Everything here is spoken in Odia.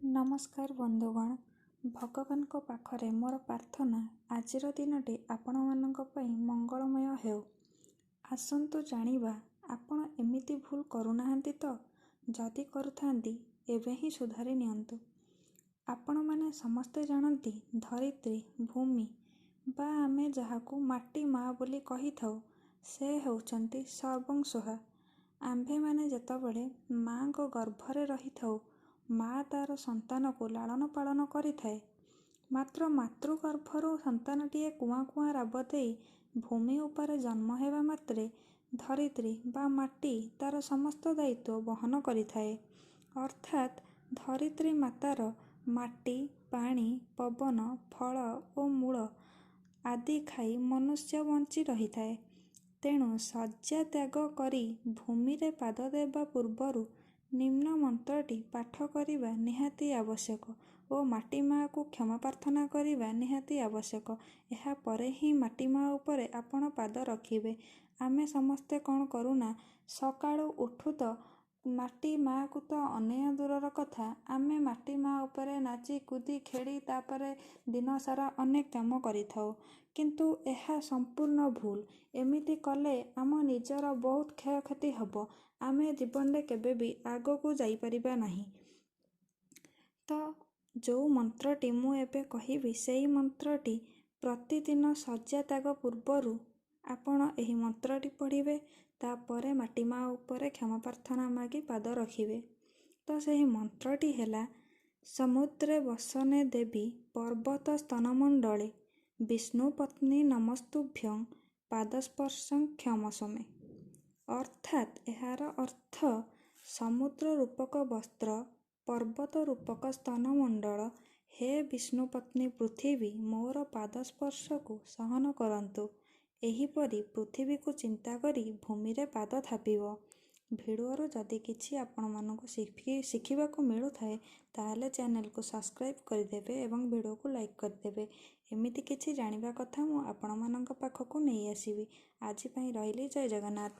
ନମସ୍କାର ବନ୍ଧୁଗଣ, ଭଗବାନଙ୍କ ପାଖରେ ମୋର ପ୍ରାର୍ଥନା ଆଜିର ଦିନଟି ଆପଣମାନଙ୍କ ପାଇଁ ମଙ୍ଗଳମୟ ହେଉ। ଆସନ୍ତୁ ଜାଣିବା, ଆପଣ ଏମିତି ଭୁଲ କରୁନାହାନ୍ତି ତ? ଯଦି କରୁଥାନ୍ତି ଏବେ ହିଁ ସୁଧାରି ନିଅନ୍ତୁ। ଆପଣମାନେ ସମସ୍ତେ ଜାଣନ୍ତି ଧରିତ୍ରୀ, ଭୂମି ବା ଆମେ ଯାହାକୁ ମାଟି ମା ବୋଲି କହିଥାଉ, ସେ ହେଉଛନ୍ତି ସର୍ବଂସୁହା। ଆମ୍ଭେମାନେ ଯେତେବେଳେ ମାଆଙ୍କ ଗର୍ଭରେ ରହିଥାଉ, ମା ତା'ର ସନ୍ତାନକୁ ଲାଳନ ପାଳନ କରିଥାଏ। ମାତ୍ର ମାତୃଗର୍ଭରୁ ସନ୍ତାନଟିଏ କୁଆଁ କୁଆଁ ରାବ ଦେଇ ଭୂମି ଉପରେ ଜନ୍ମ ହେବା ମାତ୍ରେ ଧରିତ୍ରୀ ବା ମାଟି ତା'ର ସମସ୍ତ ଦାୟିତ୍ୱ ବହନ କରିଥାଏ। ଅର୍ଥାତ୍ ଧରିତ୍ରୀ ମାତାର ମାଟି, ପାଣି, ପବନ, ଫଳ ଓ ମୂଳ ଆଦି ଖାଇ ମନୁଷ୍ୟ ବଞ୍ଚି ରହିଥାଏ। ତେଣୁ ଶଯ୍ୟା ତ୍ୟାଗ କରି ଭୂମିରେ ପାଦ ଦେବା ପୂର୍ବରୁ ନିମ୍ନ ମନ୍ତ୍ରଟି ପାଠ କରିବା ନିହାତି ଆବଶ୍ୟକ ଓ ମାଟି ମାଆକୁ କ୍ଷମା ପ୍ରାର୍ଥନା କରିବା ନିହାତି ଆବଶ୍ୟକ। ଏହାପରେ ହିଁ ମାଟି ମା ଉପରେ ଆପଣ ପାଦ ରଖିବେ। ଆମେ ସମସ୍ତେ କ'ଣ କରୁନା, ସକାଳୁ ଉଠୁ ତ ମାଟି ମାଆକୁ ତ ଅନେଇବା ଦୂରର କଥା, ଆମେ ମାଟି ମା ଉପରେ ନାଚି କୁଦି ଖେଳି ତାପରେ ଦିନସାରା ଅନେକ କାମ କରିଥାଉ। କିନ୍ତୁ ଏହା ସମ୍ପୂର୍ଣ୍ଣ ଭୁଲ। ଏମିତି କଲେ ଆମ ନିଜର ବହୁତ କ୍ଷୟକ୍ଷତି ହେବ, ଆମେ ଜୀବନରେ କେବେ ବି ଆଗକୁ ଯାଇପାରିବା ନାହିଁ। ତ ଯେଉଁ ମନ୍ତ୍ରଟି ମୁଁ ଏବେ କହିବି, ସେଇ ମନ୍ତ୍ରଟି ପ୍ରତିଦିନ ଶଯ୍ୟା ତ୍ୟାଗ ପୂର୍ବରୁ ଆପଣ ଏହି ମନ୍ତ୍ରଟି ପଢ଼ିବେ, ତାପରେ ମାଟି ମା ଉପରେ କ୍ଷମା ପ୍ରାର୍ଥନା ମାଗି ପାଦ ରଖିବେ। ତ ସେହି ମନ୍ତ୍ରଟି ହେଲା: ସମୁଦ୍ରେ ବସନେ ଦେବୀ ପର୍ବତ ସ୍ତନମଣ୍ଡଳେ, ବିଷ୍ଣୁ ପତ୍ନୀ ନମସ୍ତୁଭ୍ୟଂ ପାଦସ୍ପର୍ଶଂ କ୍ଷମସ୍ୱ ମେ। ଅର୍ଥାତ୍ ଏହାର ଅର୍ଥ, ସମୁଦ୍ର ରୂପକ ବସ୍ତ୍ର, ପର୍ବତ ରୂପକ ସ୍ତନମଣ୍ଡଳ, ହେ ବିଷ୍ଣୁପତ୍ନୀ ପୃଥିବୀ, ମୋର ପାଦସ୍ପର୍ଶକୁ ସହନ କରନ୍ତୁ। ଏହିପରି ପୃଥିବୀକୁ ଚିନ୍ତା କରି ଭୂମିରେ ପାଦ ଥାପିବ। ଭିଡ଼ିଓରୁ ଯଦି କିଛି ଆପଣମାନଙ୍କୁ ଶିଖିବାକୁ ମିଳୁଥାଏ, ତାହେଲେ ଚ୍ୟାନେଲକୁ ସବସ୍କ୍ରାଇବ୍ କରିଦେବେ ଏବଂ ଭିଡ଼ିଓକୁ ଲାଇକ୍ କରିଦେବେ। ଏମିତି କିଛି ଜାଣିବା କଥା ମୁଁ ଆପଣମାନଙ୍କ ପାଖକୁ ନେଇ ଆସିବି। ଆଜି ପାଇଁ ରହିଲି, ଜୟ ଜଗନ୍ନାଥ।